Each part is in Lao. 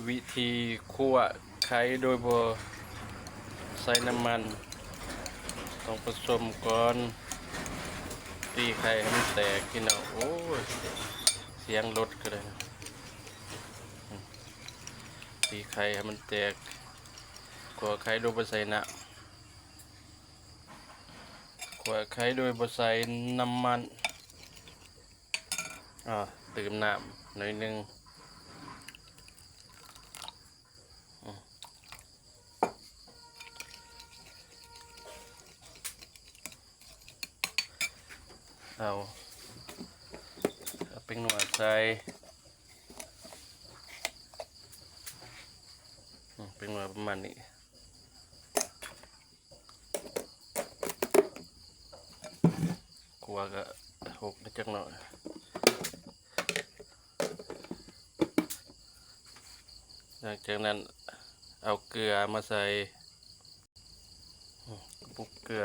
ວິທີຂົ້ວໄຂ່ໂດຍບໍ່ໃສ່ນ້ຳມັນ ຕ້ອງປະສົມກ່ອນ ຕີໄຂ່ໃຫ້ມັນແຕກພີ່ນ້ອງ. ໂອ້ຍ ສຽງລົດກໍໄດ້ ຕີໄຂ່ໃຫ້ມັນແຕກ ຂົ້ວໄຂ່ໂດຍບໍ່ໃສ່ນ້ຳ ຂົ້ວໄຂ່ໂດຍບໍ່ໃສ່ນ້ຳມັນ. ອາ ຕື່ມນ້ຳໜ້ອຍໜຶ່ງ. ອາ ເອົາ ເອົາແປ້ງນົວໃສ່ ອາ ແປ້ງນົວປະມານນີ້. ຂົ້ວກະຫົກຈັກໜ້ອຍ. ຫຼັງຈາກນັ້ນເອົາເກືອມາໃສ່ ອາ ກະປຸກເກືອ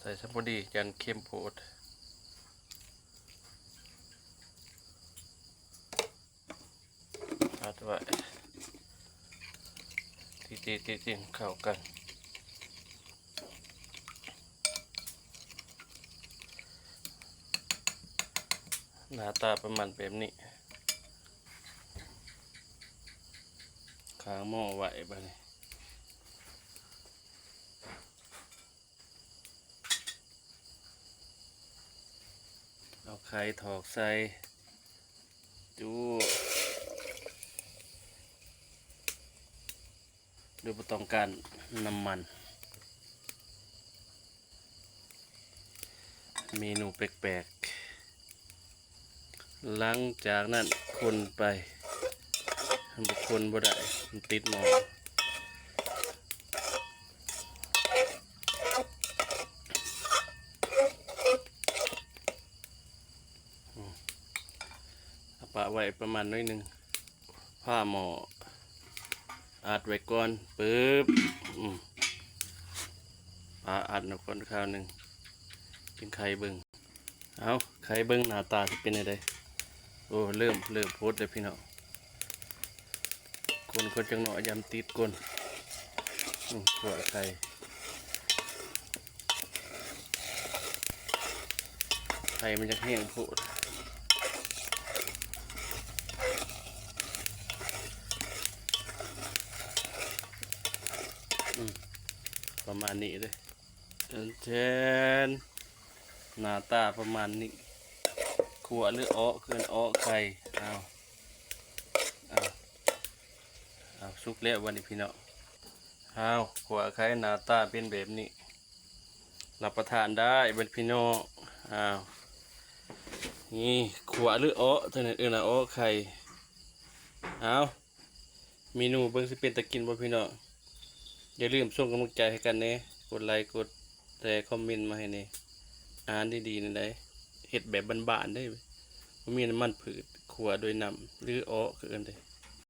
ໃສ່ຊຳພໍດີ ຢ້ານເຄັມໂພດ. ອັດໄວ້ ຕີໆໆ ເຂົ້າກັນ ໜ້າຕາປະມານແບບນີ້. ຄ້າງໝໍ້ໄວ້ບາດນີ້. ເອົາໄຂ່ຖອກໃສ່ ຈຸ ໂດຍບໍ່ຕ້ອງການນ້ຳມັນ. ເມນູແປກໆ. ຫຼັງຈາກນັ້ນຄົນໄປ ຄັນບໍ່ຄົນບໍ່ໄດ້ ມັນຕິດໝໍ້. ອືມ ເອົາປະໄວ້ປະມານໜ້ອຍໜຶ່ງ ຝາໝໍ້ອັດໄວ້ກ່ອນ ປຶບ ອືມ ຝາອັດນຳກ່ອນຄາວໜຶ່ງ ຈຶ່ງໄຂເບິ່ງ. ເອົາ ໄຂເບິ່ງໜ້າຕາຊິເປັນແນວໃດ. ໂອ້ ເລີ່ມ ເລີ່ມຟົດແລ້ວພີ່ນ້ອງ. ຄົນ ຄົນຈັກໜ້ອຍ ຢ້ານຕິດກົ້ນ. ອືມ ຂົ້ວໄຂ່ ໄຂ່ມັນຢາກແຫ້ງໂພດ. ອືມ ປະມານນີ້ເດີ້. ແທນ ໜ້າຕາປະມານນີ້ ຂົ້ວຫຼືເອາະ ຄືເອີ້ນເອາະໄຂ່. ອ້າວ ອ້າວ ອ້າວ ສຸກແລ້ວບັດນີ້ພີ່ນ້ອງ. ອ້າວ ຂົ້ວໄຂ່ໜ້າຕາເປັນແບບນີ້ ຮັບປະທານໄດ້ບັດນີ້ພີ່ນ້ອງ. ອ້າວ ນີ້ ຂົ້ວຫຼືເອາະ ເທົ່ານັ້ນເອີ້ນວ່າເອາະໄຂ່. ອ້າວ ເມນູເບິ່ງຊິເປັນຕາກິນບໍ່ພີ່ນ້ອງ? ຢ່າລືມສົ່ງກຳລັງໃຈໃຫ້ກັນແດ່ ກົດໄລ ກົດແຊ ຄອມເມັນມາໃຫ້ແດ່. ອາຫານດີໆ ນີ້ໄດ໋ ເຮັດແບບບ້ານໆ ເດ້ ບໍ່ມີນ້ຳມັນພືດ ຂົ້ວໂດຍນ້ຳ ຫຼືເອາະ ຄືເອີ້ນເດ້.